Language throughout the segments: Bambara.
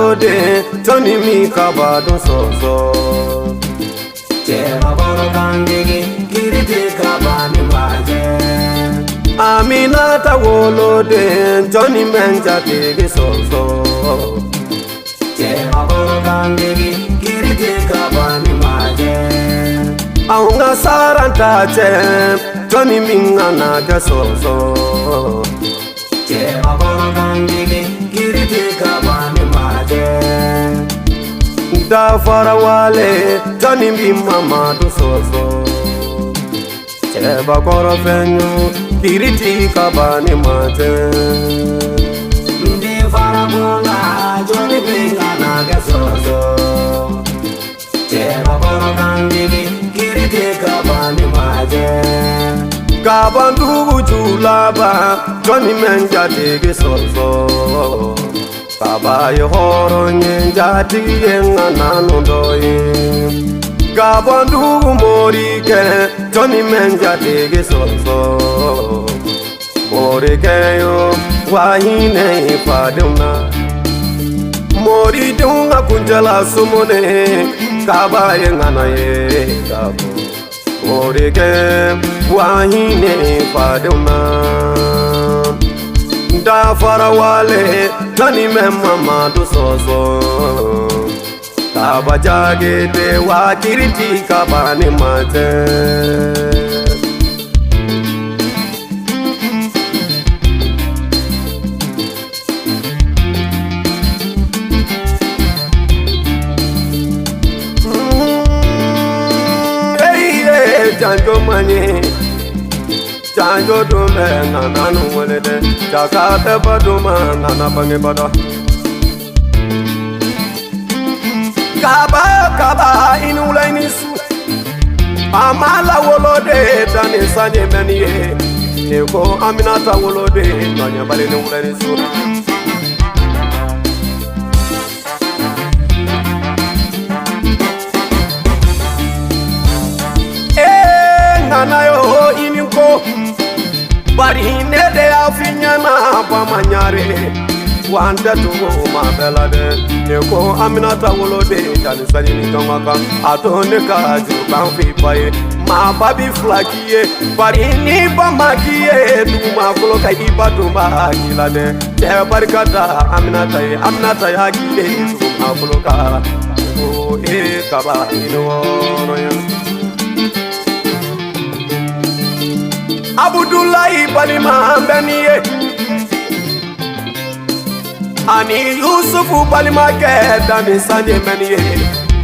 woloden jɔnni min kaba dun sɔsɔ. Cɛbakɔrɔ kangege kiri tɛ kaba ni majɛ. Aminata woloden jɔnni bɛ n jatigi sɔsɔ. Cɛbakɔrɔ kangege kiri tɛ kaba ni majɛ. Anw ka saran ta cɛ jɔnni min kana kɛ sɔsɔ. Cɛbakɔrɔ kangege kiri tɛ kaba ni majɛ. Dafara wale jɔnni bi Mamadu sɔsɔ. Cɛbakɔrɔ fɛn yo kiri ti kaba ni majɛ. N den fara kunna jɔnni bɛ kana kɛ sɔsɔ. Cɛbakɔrɔ kangege kiri tɛ kaba ni majɛ. Kabandugu ju laban jɔnni bɛ n jatigi sɔsɔ. Kaba ye hɔrɔn ye jatigi ye n ka nanu dɔ ye. Kabandugu morikɛ jɔnni bɛ n jatigi sɔsɔ. Morikɛ yo wa hinɛ i fadenw na. Moridenw ka kuncɛla sumuni kaba ye ŋana ye kabɔ. Morikɛ wa hinɛ i fadenw na. Dafara wale jɔnni bɛ Mamadu sɔsɔ. Kaba jagede wa kiriti kaba ni majɛ. Janjo manye janjo dun bɛ ŋana nu wele dɛ jaka tɛ ba dun ma ŋana bange bada. Kaba kaba i ni wula i ni su a ma lawolo de danni sanji mɛ ni ye ne ko Aminata woloden ɲɔɲɛbali ni wula i ni su. Ŋana yo i ni ko bari ne de y'a f'i ɲɛna Bamaɲare wa n tɛ tugu ma bɛɛ la dɛ ne ko Aminata woloden danni sanji ni jɔn ka kan a to ne ka jurukan f'i ba ye maa ba bi fila k'i ye bari ni ba ma k'i ye dugumakolo ka i ba dun b'a k'i la dɛ cɛ barika da Aminata ye Aminata y'a k'i ye dugumakolo kan ko e kaba i ni wɔɔrɔ ye. Abudulayi balima bɛ ni ye ani Yusufu balimakɛ danni sanji bɛ ni ye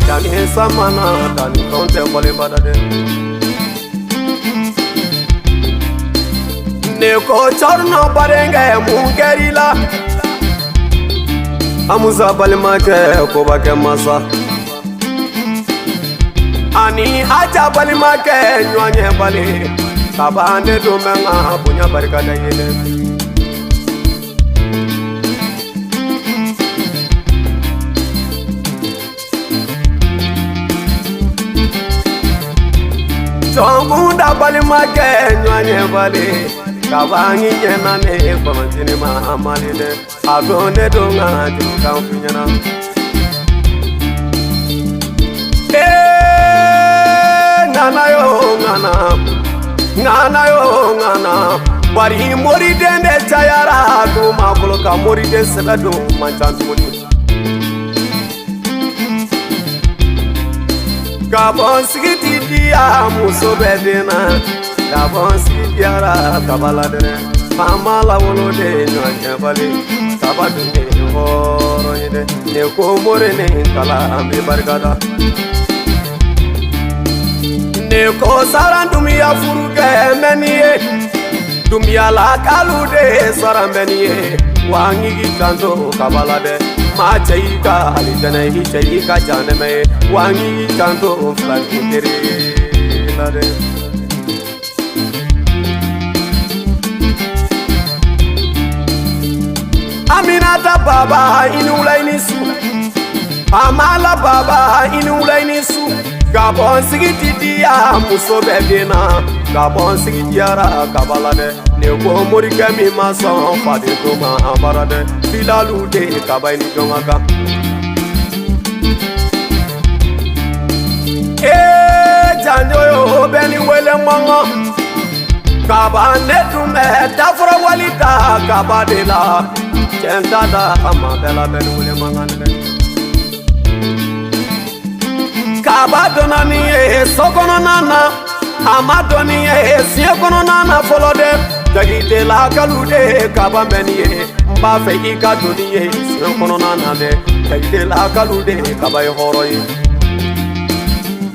danni samana danni tɔn tɛ fɔlen bada dɛ. Ne ko Cɔrɔnɔ badenkɛ mun kɛr'i la Amusa balimakɛ kobakɛ masa ani Aja balimakɛ ɲɔɲɛ bali kaba ne dun bɛ n ka bonya barika da ye dɛ. Jɔnkunda balimakɛ ɲɔɲɛ bali kaba n ɲɛna ne kɔnɔtini ma mali dɛ a don ne don ka jurukan f'i ɲɛna. Ee ŋana yo ŋana ŋana yo ŋana bari moriden de cayara dugumakolo kan moriden sɛbɛ dun man ca tuguni. Gabɔn sigi ti diya muso bɛ den na Gabɔn sigi diyara kaba la dɛ faama lawoloden ɲɔɲɛbali kaba dun ye hɔrɔn ye dɛ ne ko mori ni kala an bɛ barika da. Ne ko Saran Dunbiya furu kɛ mɛ ni ye Dunbiya la kalu de saran bɛ ni ye wa n k'i janto kaba la dɛ maa cɛ y'i ka alijɛnɛ i cɛ y'i ka janɛmɛ ye wa n k'i janto filanin tere la dɛ. Aminata baba i ni wula i ni su Amala baba i ni wula i ni su Gabɔn sigi ti diya muso bɛ den na Gabɔn sigi diyara kaba la dɛ ne ko morikɛ min ma sɔn faden to ma a bara dɛ filalu de kaba i ni jɔn ka kan. wele mankan kaba ne tun bɛ dafara wali ta kaba de la cɛ n ta da a ma bɛɛ labɛn ni wele mankan dɛ. Kaba donna ni ye so kɔnɔna na a ma dɔn ni ye siɲɛ kɔnɔna na fɔlɔ dɛ jagitela kalu de kaba bɛ ni ye n b'a fɛ i ka don ni ye siɲɛ kɔnɔna na dɛ jagitela kalu de kaba ye hɔrɔn ye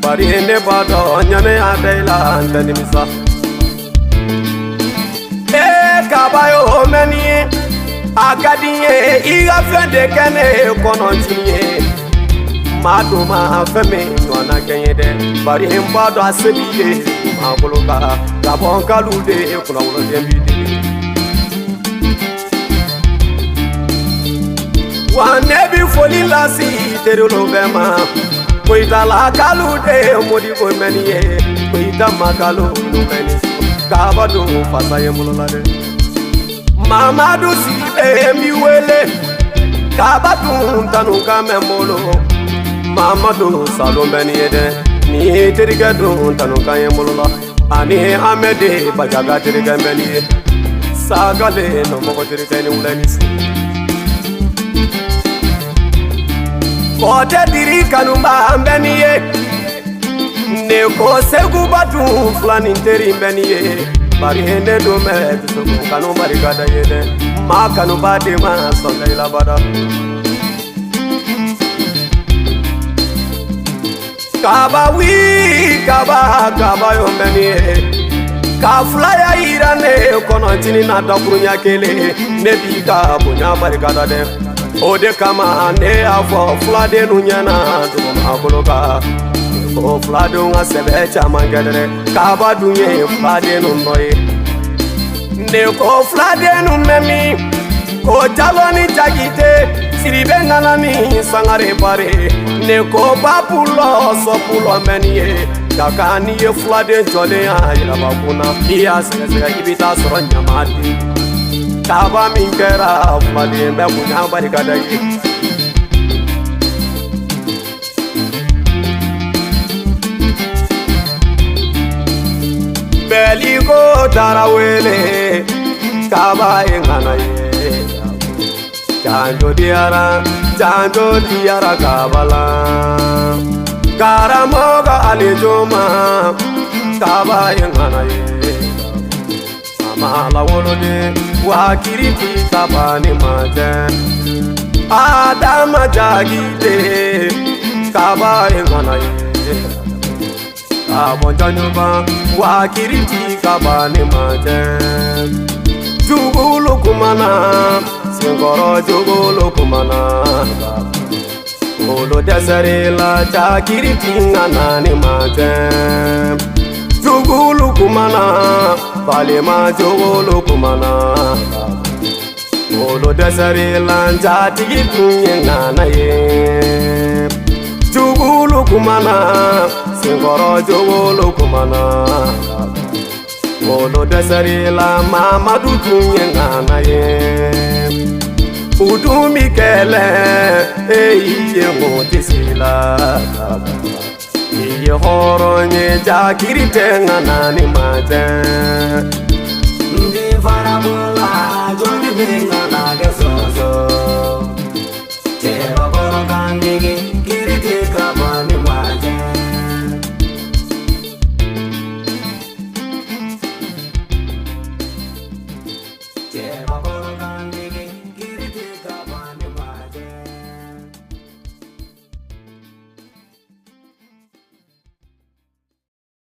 bari ne b'a dɔn ɲani y'a da i la n tɛ nimisa. Ee kaba ye o mɛn ni ye a ka di n ye i ka fɛn de kɛ ne kɔnɔ jini ye. Maa dun ma fɛn min ɲɔgɔnna kɛ n ye dɛ bari n b'a dɔn a se b'i ye maa bolo kan ka bɔ n kalu de kunnawoloden b'i deli. Wa ne bi foli lase teriw bɛɛ ma Koyitala kalu de Modibo mɛni ye Koyita makalu nu mɛni so kaba dun fasa ye n bolo la dɛ. Mamadu Sidibe n b'i wele kaba dun tanu ka mɛn n bolo. Mamadu Salon bɛ nin ye dɛ ni terikɛ dun tanu ka ye n bolo la ani Amɛdi Bajaga terikɛ bɛ nin ye Sagale nɔmɔgɔ terikɛ ni wula ni si. Kɔtɛ diri kanuba n bɛ nin ye ne ko Seguba dun filanin teri bɛ nin ye bari ne dun bɛ dusukun kanu barika da ye dɛ maa kanuba de ma sɔn da i la bada. Kaba wi kaba kaba yo bɛ nin ye ka filaya yira ne kɔnɔ jini na dakurunya kelen ne b'i ka bonya barika da dɛ o de kama ne y'a fɔ filadenw ɲɛna dugumakolo kan ko filadenw ka sɛbɛ caman kɛ dɛ kaba dun ye filadenw dɔ ye ne ko filadenw bɛ min ko Jalo ni Jakite Sidibe ŋana ni Sangare bare ne ko Bapulɔ Sɔpulɔ mɛ nin ye ka kan n'i ye filaden jɔlen y'a yɛlɛma kunna n'i y'a sɛgɛsɛgɛ i bɛ taa sɔrɔ ɲama den kaba min kɛra filaden bɛ bonya barika da ye. Bɛliko Tarawele kaba ye ŋana ye janjo diyara janjo diyara kaba la karamɔgɔ Alijuma kaba ye ŋana ye mama la woloden wa kiriti kaba ni ma jɛ Adama Jakite kaba ye ŋana ye ka bɔ Jɔnjɔba wa kiriti kaba ni ma jɛ jugulu kumana senkɔrɔ jugulu kumana olu dɛsɛri la jakiriti ŋana ni ma jɛ jugulu kumana balima jugulu kumana olu dɛsɛri la jatigi tun ye ŋana ye jugulu kumana senkɔrɔ jugulu kumana olu dɛsɛri la Mamadu tun ye ŋana ye u dun bi kɛlɛ e ye ŋo tɛ se la i ye hɔrɔn ye jakiri tɛ ŋana ni ma jɛ. N den farabola joli bɛ ŋana kɛ sɔsɔ cɛbakɔrɔ kan dege.